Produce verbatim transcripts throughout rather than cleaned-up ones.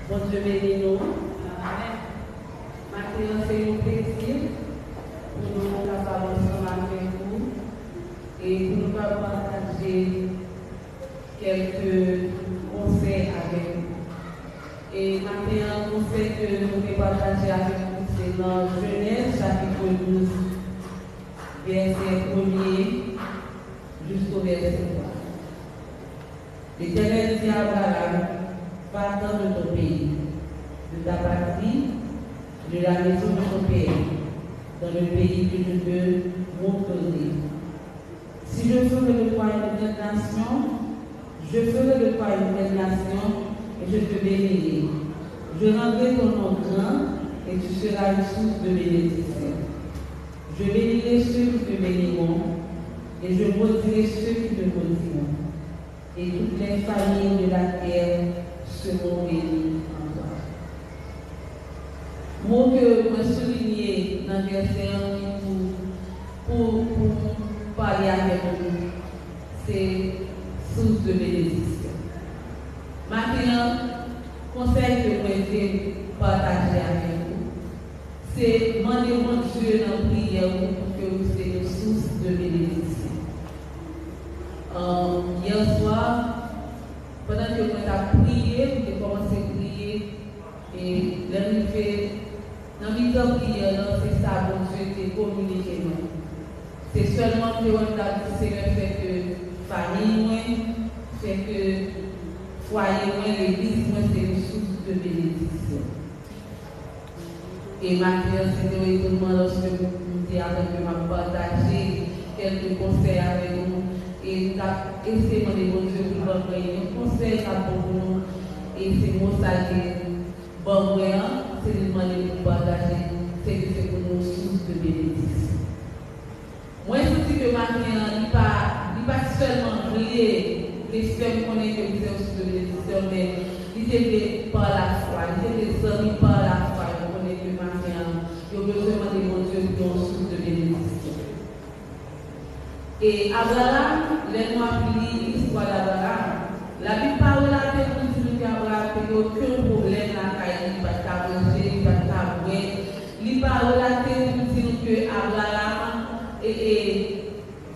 Bondye beni nou. Maten an, se yon plezi pou nou kapab ansanm avèk ou e pou nou kapab pataje kèlke konsèy avèk ou. E maten an, konsèy ke nou vle pataje avèk ou, se nan Jenèz, chapit douz, vèsè premye, jisko vèsè twa. L'Éternel dit à Abraham, va-t'en de ton pays, de ta patrie, de la maison de ton père, dans le pays que je te montrerai. Si je ferai de toi une grande nation, je ferai de toi une grande nation et je te bénirai. Je rendrai ton nom grand et tu seras une source de bénédiction. Je bénirai ceux qui te béniront et je maudirai ceux qui te maudiront. Et toutes les familles de la terre seront bénies en toi. Mo ke mwen soulinye nan vèsè an ki pou, pou, pou pale avèk nou, se source de bénédiction. Maten an, konsèy ke mwen vle pataje avèk ou, se mande Bondye nan priyè ou pou ke ou se yon source de bénédiction. Yè swa, pandan ke mwen t ap priye, mwen te kòmanse priye, e lè m rive nan mitan priyè lan, se sa Bondye te kominike mwen. Se sèlman m te wè m t ap di, Senyè, fè ke fanmi mwen, fè ke fwaye mwen, legliz mwen, se yon source de bénédiction. E maten an, se te yon etonman lòske m te aprann ke m ap pataje kèlke konsèy avèk nou. E m t ap eseye mande Bondye pou l ban mwen yon konsèy k ap bon pou nou. E se mo sa l te ban mwen an, se li l mande pou m pataje, se ke se pou nou source de bénédiction. Mwen santi ke maten an, li pa, li pa sèlman vle, vle fè m konnen ke li se yon source de bénédiction, men li te vle pa lafwa, li te vle zanmi pa lafwa yo konnen ke maten an, yo bezwen mande Bondye pou yon source de bénédiction. E Abraram, lè nou ap li istwa d Abraram, Labib pa relate pou l di nou ke Abraram te gen okenn pwoblèm lakay li, li pa t ka manje, li pa t ka bwè. Li pa relate pou l di nou ke Abraram e, e,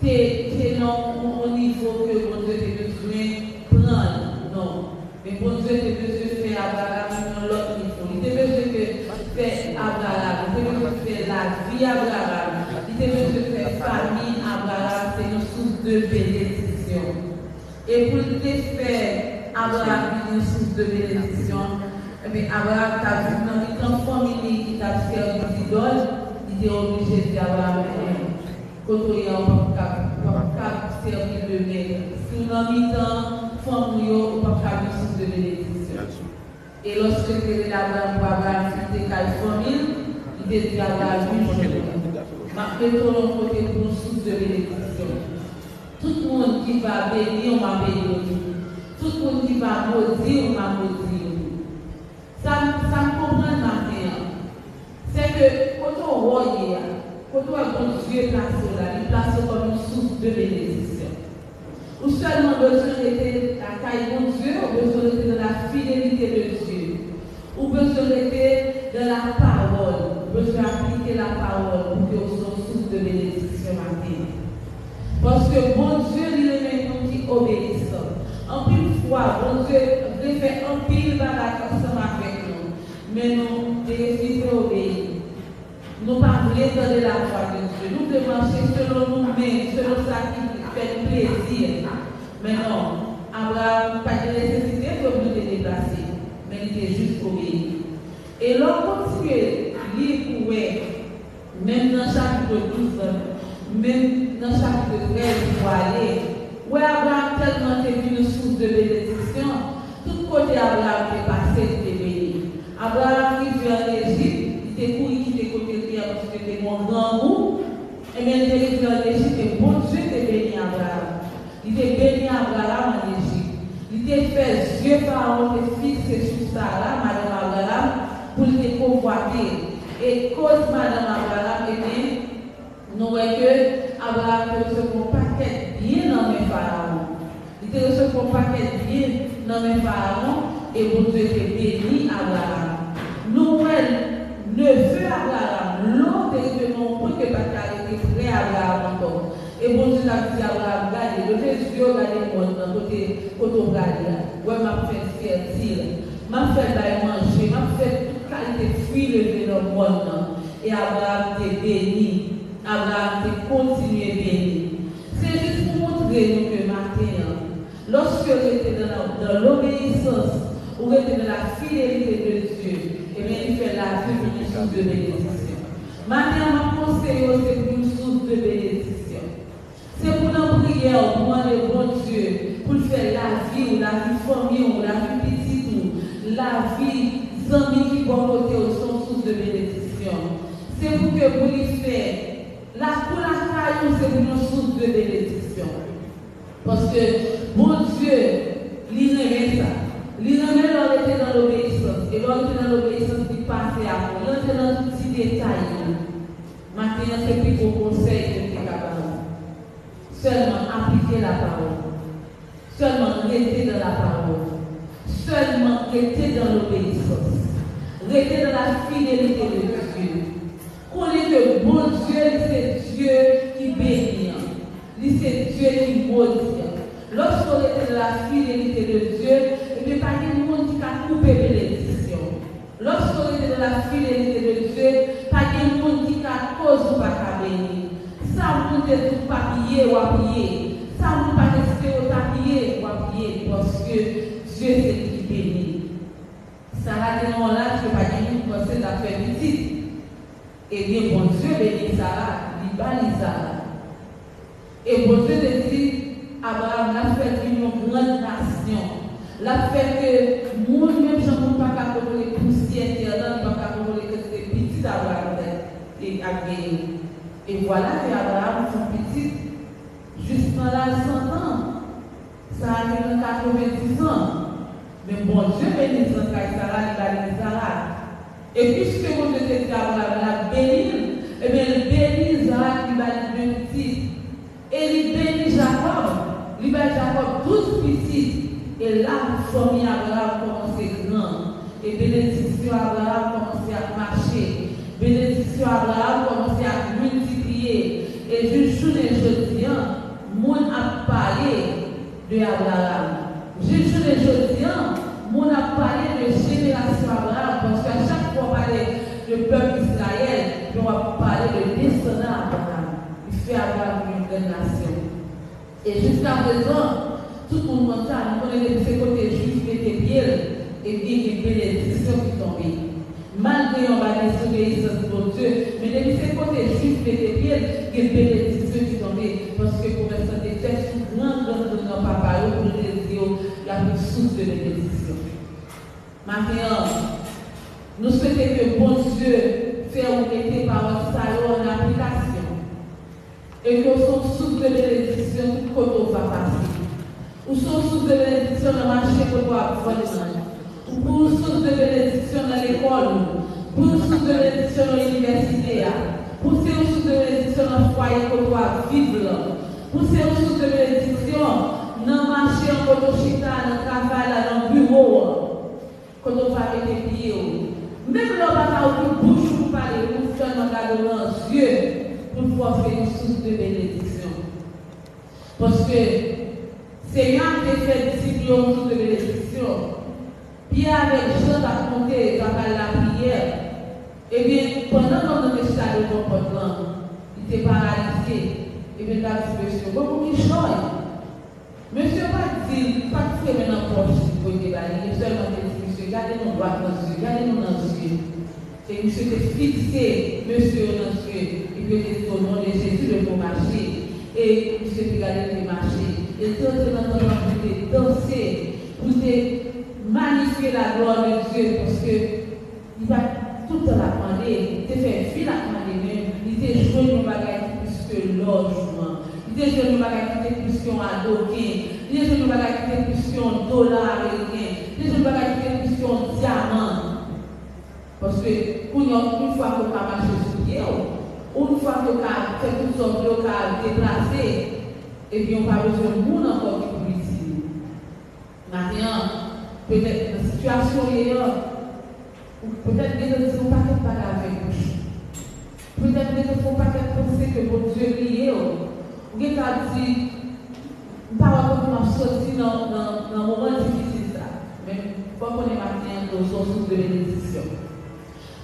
te, te nan yon, yon nivo ke Bondye te bezwen pran l, non. Men Bondye te bezwen fè Abraram yon lòt nivo. Li te bezwen ke fè Abraram, li te bezwen fè lavi Abraram, li te bezwen fè fanmi Abraram se yon source de bénédiction. E pou l te fè Abraram vin yon source de bénédiction, ebyen, Abraram t ap viv nan mitan fanmi li ki t ap sèvi zidòl, li te oblije di Abraram, men, kote w ye a, ou p ap kab, ou p ap kab sèvi de mèt. Si w nan mitan fanmi w yo, ou p ap kab yon source de bénédiction. E lòske l te rele Abraram pou Abraram kite kay fanmi l, li te di Abraram, wi, m ap mete w yon kote pou yon source de bénédiction. Tout moun ki va beni w, m a beni yo tou. Tout moun ki va modi w, m a modi yo tou. Sa, sa m konprann maten an, se ke kote w wè w ye a, kote w wè Bondye plase w la, li plase w kòm yon source de bénédiction. Ou sèlman bezwen rete lakay Bondye, ou bezwen rete dans la fidélité de Dieu. Ou bezwen rete dans la parole, ou bezwen aplike la parole pou ke w se yon source de bénédiction maten an. Paske Bondye, li renmen moun ki obeyisan. Anpil fwa, Bondye vle fè anpil bagay ansanm avèk nou, men nou te refize obeyi. Nou pa vle tande lavwa de Dye. Nou vle mache selon nou menm, selon sa ki fè nou plezi. Men non, Abraram pa t gen nesesite ke pou l te deplase, men li te jis obeyi. E lè w kontinye li pou wè, menm nan chapit douz lan, menm nan chapit trèz pou ale, ou wè Abraram tèlman te vin yon source de bénédiction, tout kote Abraram te pase, li te beni. Abraram rive ann Ejip, li te kouri kite kote l te ye a paske te gen yon grangou. Ebyen, li te rive ann Ejip e Bondye te beni Abraram. Li te beni Abraram ann Ejip. Li te fè zye Farawon te fikse sou Sara, madanm Abraram, pou l te konvwate l. E koz madanm Abraram, ebyen, nou wè ke Abraram te resevwa yon pakèt byen nan men Farawon. Li te resevwa yon pakèt byen nan men Farawon, E Bondye te beni Abraram. Nou wè, neve Abraram, Lòt, te rive nan yon pwen ke l pa t ka rete prè Abraram ankò. E Bondye t ap di Abraram, gade, leve zye w, gade mòn nan, kote, kote w prale a. Wè, m ap fè l fètil. M ap fè l bay manje. M ap fè tout kalite fwi leve nan mòn nan. E Abraram te beni. Abraram te kontinye beni. Se jis pou montre nou ke maten an, lòske w rete nan, nan lobeyisans, ou rete nan la fidelite de Dye, ebyen, li fè lavi w vin yon sous de benediksyon. Maten an, m ap konseye w, se pou yon sous de benediksyon. Se pou nan priyè w, pou mande Bondye, pou l fè lavi w, lavi fanmi w, lavi pitit ou, lavi zanmi ki bò kote w, se yon sous de benediksyon. Se pou ke pou li fè lakou lakay ou, se pou yon sous de benediksyon. Paske Bondye, li renmen sa. Li renmen lè w rete nan lobeyisans. E lè w rete nan lobeyisans, li pase ak ou. Li antre nan tout ti detay yo. Maten an, se pi gwo konsèy ke m te ka ba ou. Sèlman aplike lapawòl. Sèlman rete nan lapawòl. Sèlman rete nan lobeyisans. Rete nan la fidelite de Dye. Konnen ke Bondye, li se Dye ki beni an. Li se Dye ki modi an. Lòske w rete nan la fidelite de Dye, ebyen, pa gen moun ki ka koupe benediksyon. Lòske w rete nan la fidelite de Dye, pa gen moun ki ka koz ou pa ka beni. Sa moun te di w p ap ye, w ap ye. Sa moun pa t espere w t ap ye, w ap ye. Paske Dye se li ki beni. Sara te nan yon laj ke pa gen moun ki panse l t ap fè pitit. Ebyen, Bondye beni Sara, li ba li Sara. E Bondye te di Abraram, l ap fè l vin yon grann nasyon. L ap fè ke moun, menm jan moun pa ka kontwole pousyè tè lan, li p ap ka kontwole kantite pitit Abraram te, te ap genyen. E vwala ke Abraram fè yon pitit jis nan laj san tan. Sara te gen katrevenndizan. Men Bondye beni zantray Sara, li ba li Izarak. E piske Bondye te di Abraram l ap beni l, ebyen, li beni Izarak, li ba li de pitit. E li beni Jakòb, li bay Jakòb douz pitit. E la, fanmi Abraram kòmanse gran. E benediksyon Abraram kòmanse ap mache. Benediksyon Abraram kòmanse ap miltipliye. E jis jounen jodi an, moun ap pale de Abraram. Jis jounen jodi an, moun ap pale de jenerasyon Abraram, paske a chak fwa w pale de pèp Izrayèl, men w ap pale de desandan Abraram. Li fè Abraram vin yon grann nasyon. E jiskaprezan, tout moun konn sa, nou konnen depi se kote Jwif mete pye l, ebyen, gen benediksyon ki tonbe. Malgre yo anba dezobeyisans Bondye, men depi se kote Jwif mete pye l, gen benediksyon ki tonbe, paske pwomès lan te fèt sou gran, gran, gran, gran papa yo pou l te di yo, y ap yon sous de benediksyon. Maten an, nou swete ke Bondye fè ou mete pawòl sa yo an aplikasyon. E ke w se yon sous de benediksyon tout kote w va pase. Ou se yon sous de benediksyon nan mache kote w ap vann nan. Ou pou yon sous de benediksyon nan lekòl ou. Pou yon sous de benediksyon nan inivèsite a. Pou se yon sous de benediksyon nan fwaye kote w ap viv lan. Pou se yon sous de benediksyon nan mache an kote w chita, nan travay la, nan biwo an. Kote w va mete pye w. Menm lè w pa ka ouvri bouch ou pou pale, ou sèlman gade w nan zye pou l fè w se yon sous de benediksyon. Paske Senyè a te fè disip yo yon sous de benediksyon. Pyè avèk Jan t ap monte, t ap al lapriyè. Ebyen, pandan nonm nan te chita devan pòt lan, li te paralize. Ebyen, l t ap di mesye yo, "Bon, pou ki chòy?" Mesye pa t di l, li pa t fouye men nan pòch li pou l te ba li, li sèlman te di misye, "Gade nou dwat nan zye, gade nou nan zye." E misye te fikse mesye yo nan zye, epi yo te di, "O non de Jezi, leve w mache." E misye te gade l te mache. E l te antre nan tanp lan pou l te danse, pou l te manifye laglwa de Dye, paske Li pa t tout tan l ap mande, li te fè vi l ap mande, men li te jwenn yon bagay ki plis ke lò jou an. Li te jwenn yon bagay ki te plis ke yon adoken. Li te jwenn yon bagay ki te plis ke yon dola ameriken. Li te jwenn yon bagay ki te plis ke yon dyaman. Paske kounye a, yon fwa ke w ka mache sou pye w, yon fwa ke w ka fè tout sa w vle, w ka deplase, ebyen, w pa bezwen moun ankò ki pou itil ou. Maten an, Petèt nan sitiyasyon w ye an, ou petèt gentan di yon pakèt bagay avèk bouch ou. Petèt gentan fè yon pakèt panse ke Bondye bliye w. Ou gentan di, m pa wè kote m ap soti nan, nan, nan moman difisil sa. Men fò w konnen maten an ke w se yon sous de benediksyon.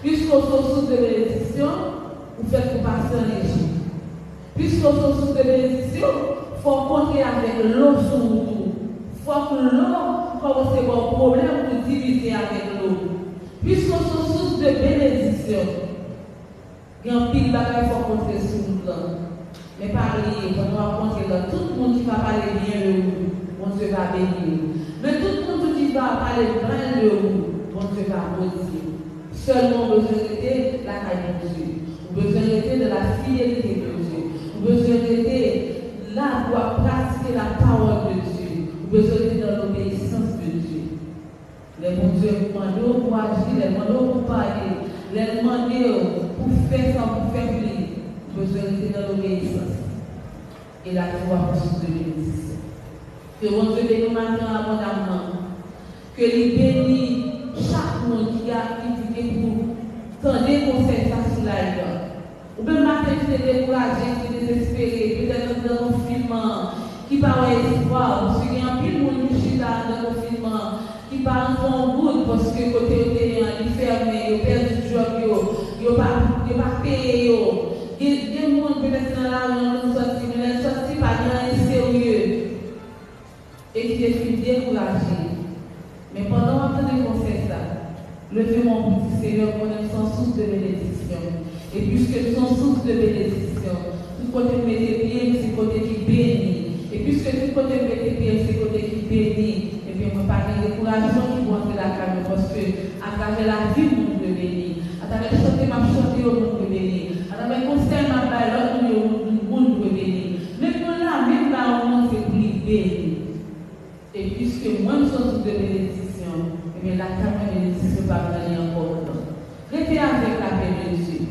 Piske w se yon sous de benediksyon, ou fèt pou pase an Ejip. Piske w se yon sous de benediksyon, fò w kontre avèk lo sou wout ou. Fòk lo kòmanse ba w pwoblèm pou divize avèk lo. Piske w se yon sous de benediksyon, gen anpil bagay fò w kontre sou wout lan. Men pa bliye, pandan w ap kontre la, tout moun ki va pale byen de ou, Bondye va beni ou. Men tout moun tou ki va pale mal de ou, Bondye va modi ou. Sèlman ou bezwen rete lakay Bondye. Ou bezwen rete nan la fidelite de Dye. Ou bezwen rete la pou w ap pratike la pawòl de Dye. Ou bezwen rete nan lobeyisans de Dye. Lè Bondye mande w pou aji, lè l mande w pou pale, lè l mande w pou fè sa ou pou fè pou li, ou bezwen rete nan lobeyisans. E la tou w ap resevwa benediksyon. Ke Bondye beni w maten an abondamman. Ke li beni chak moun ki a, ki, ki gen pou tande konsèy sa sou live la. Ou menm maten ki te dekouraje, ki te dezespere, petèt anndan konfinman an, ki pa wè espwa, paske gen anpil moun ki chita anndan konfinman an, ki pa rantre yon goud, paske kote yo te ye an, li fèmen, yo pèdi djòb yo, yo pa, yo pa peye yo. Gen, gen moun petèt se nan lari an moun sòti, men lè l sòti, pa gen anyen serye. E ki te fin dekouraje. Men pandan w ap tande konsèy sa, leve men w pou di, Senyè, m konnen m se yon sous de benediksyon. E piske m se yon sous de benediksyon, tout kote m mete pye m, se kote ki beni. E piske tout kote m mete pye m, se kote ki beni, ebyen, mwen pa gen dekourajman ki pou antre lakay mwen, paske atravè lavi m, moun dwe beni. Atravè chante m ap chante yo, moun dwe beni. Atravè konsèy m ap bay lòt moun yo, moun, moun dwe beni. Menm yon lame m ba yon moun, se pou li beni. E piske mwen, m se yon sous de benediksyon, ebyen, lakay mwen, benediksyon pa pran li ankò andan. Rete avèk lapè de Dye.